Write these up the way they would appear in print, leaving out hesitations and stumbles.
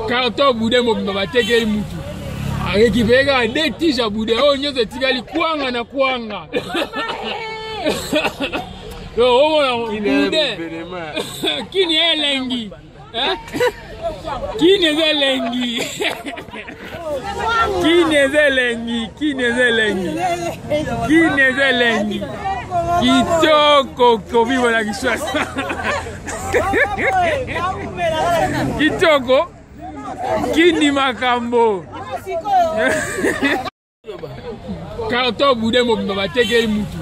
Carton boudin mobimba batekeli mutu arekipere kaka de tige ya boudin oyo nyonso etikali kwanga na kwanga. Omona boudin kini elengi, kini eza elengi, kini eza elengi, kini eza elengi, kini eza elengi kitoko kovivre na Kinshasa kitoko kini makambo. Carton boudin mobimba batekeli mutu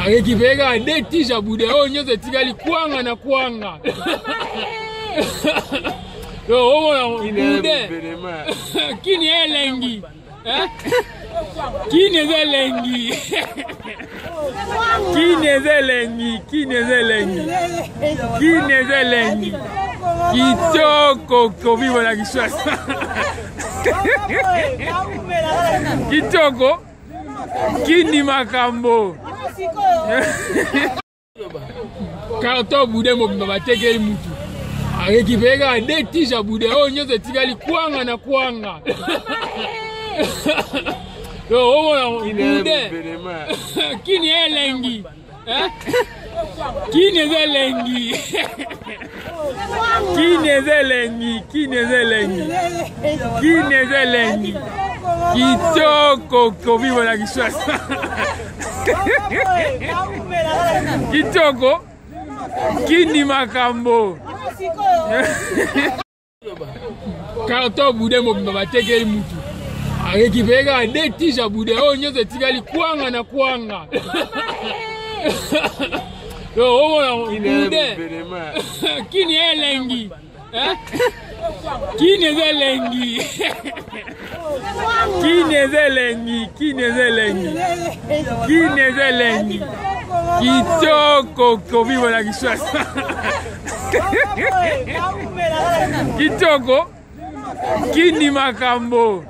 arekipere kaka de tige ya boudin oyo nyonso etikali kwanga na kwanga. Omona boudin kini elengi, kini eza elengi, kini eza elengi, kini eza elengi, kini eza elengi kitoko kovivre na Kinshasa kitoko kini makambo. Carton boudin mobimba batekeli mutu arekipere kaka de tige ya boudin oyo nyonso etikali kwanga na kwanga. Omona boudin kini elengi, kini eza elengi, kini eza elengi, kini eza elengi, kini eza elengi kitoko kovivre na Kinshasa kitoko kini makambo. Carton boudin mobimba batekeli mutu arekipere kaka de tige ya boudin oyo nyonso etikali kwanga na kwanga. Omona boudin kini elengi, kini eza elengi, kini eza elengi, kini eza elengi, kini eza elengi kitoko kovivre na Kinshasa kitoko kini makambo.